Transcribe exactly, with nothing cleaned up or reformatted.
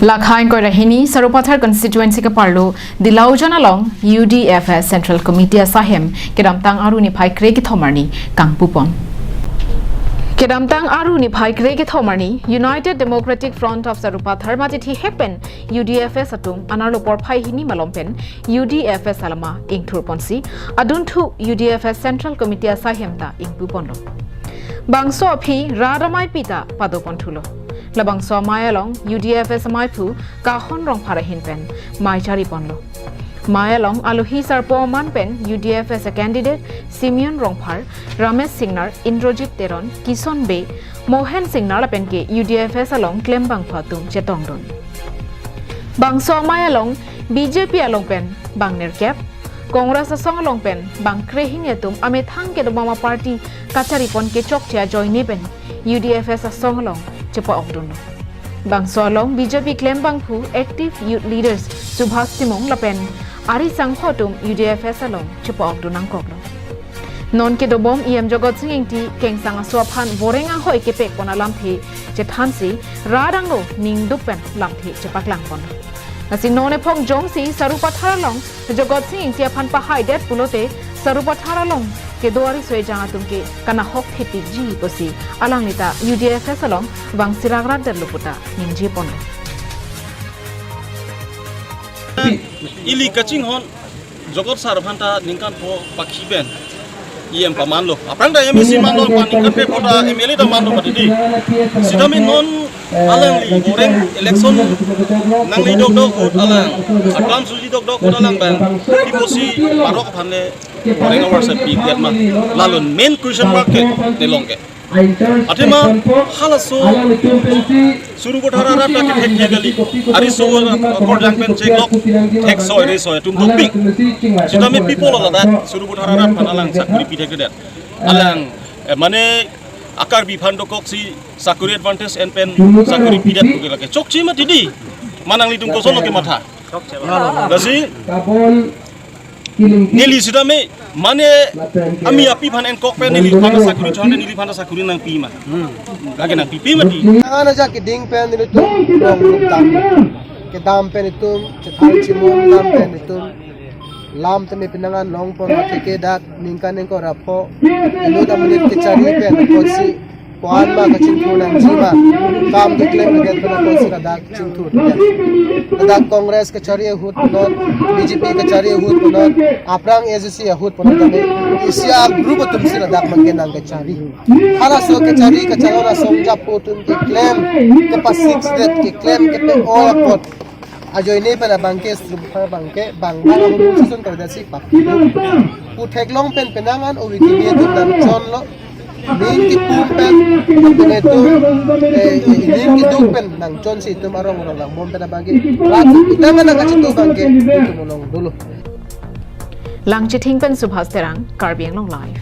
Lakha ingkoi ra hini Sarupathar constituency keparlo Dilaujan along U D F S Central Committee asahem kedamtang Aru niphai kre kethom arni kangpupon. Kedamtang Aru niphai kre kethom arni United Democratic Front of Sarupathar matithi hek pen U D F S atum anerlo porphai hini malom pen U D F S alama ingthurponsi adunthu U D F S Central Committee asahem ta ingpuponlo. Bangso aphi rat amaipi ta padoponthulo. Labangso amei along U D F S amaiphu Kahon Rongphar ahin pen mei chariponlo. Mei along alohi sarpo aman pen U D F S a candidate Simeon Rongphar, Ramesh Singnar, Indrajit Teron, Kison Bey, Mohen Singnar lapen ke U D F S along klembangphu atum chetongdun. Bangso amei along B J P along pen bang nerkep, Congress asong along pen bang krehini atum amethang kedobom aparty kacharipon kechokche ajoine pen U D F S asong along chepa-okdunlo. Bangso along B J P klembangphu active youth leaders Subhas Timung lapen ari sangho atum U D F S along chepa-okdun nangkoklo. Non kedobom E M Jagat Sing Engti kengsang aso aphan voreng ahoi kepekpon alamthe chethansi rat angno ningduk pen lamthe chepaklangpon. Lasi non ephong jongsi Sarupathar along Jagat Sing Engti aphan pahaidet pulote Sarupathar along kedo ariso ejang atum ke kanahok thepikji pusi alangli ta U D F S along vangsirak ratdetlo puta ningjeponlo. Ili kachinghon Jagat sar aphan ta ningkan pho pakhi pen E M pamanlo. Aphrang ta M A C manlo, aphan ningkan pho ta M L A ta manlo mati di. Sitame non alangli voreng election nangli dokdok ahut alang, akam suji dokdok ahut alang bang, piposi parok aphan le voreng awar sa pi diat ma. Lalo main question mark ke nelong ke. Athema halaso Sarupathar arat ta kethek dia kali. Ariso akorjang pen cheklok theksoi resoi atum dopik. Sitame pi apot ladak Sarupathar arat aphan alang sakuri pithekthedet. Alang, eh, mane a-Karbi aphan dokoksi sakuri advantage en pen sakuri pidet puke lake. Chokche mati di. Ma nanglitum kosonlo kematha? Lasi neli sitame mane ami api aphan enkok pen neliphan ta sakuri chonde, neliphan ta sakuri nangpi ma. Lake nangpipe mati. Nang ana ja keding pen nelitum rong rup dam. Kedam pen itum, chethang chimon dam pen itum. Lam tame penang an longpon atheke dak ningkan ingkoi ra pho. Inut amonit kechari pen apotsi ko-an ma kachingthur nangji ma. Kam keklem kedet pen apotsi ladak chingthur kedet. Ladak Congress kachari ahut punon, B J P kachari ahut punon, aphrang A Z C ahut punon tame. Isi a-group atum si ladak mangke nangkechari. Halaso kechari kachalon asong japo atum keklem, kepasik sedet, keklem, kepe-oi apot. Ajoine pen abangke, Sarupathar abangke, bang bang ahumu sison kardasi pak. Pu theklong pen penang an ovi kimi atum nangchonlo. Ning kipum pen, pen itum, eh, ning kiduk pen nangchonsi itum arong arong langbom pen abangke. Rat penang an nangkachitu abangke, itum along dolo. Langchithing pen Subhas Terang, Karbi Anglong Live.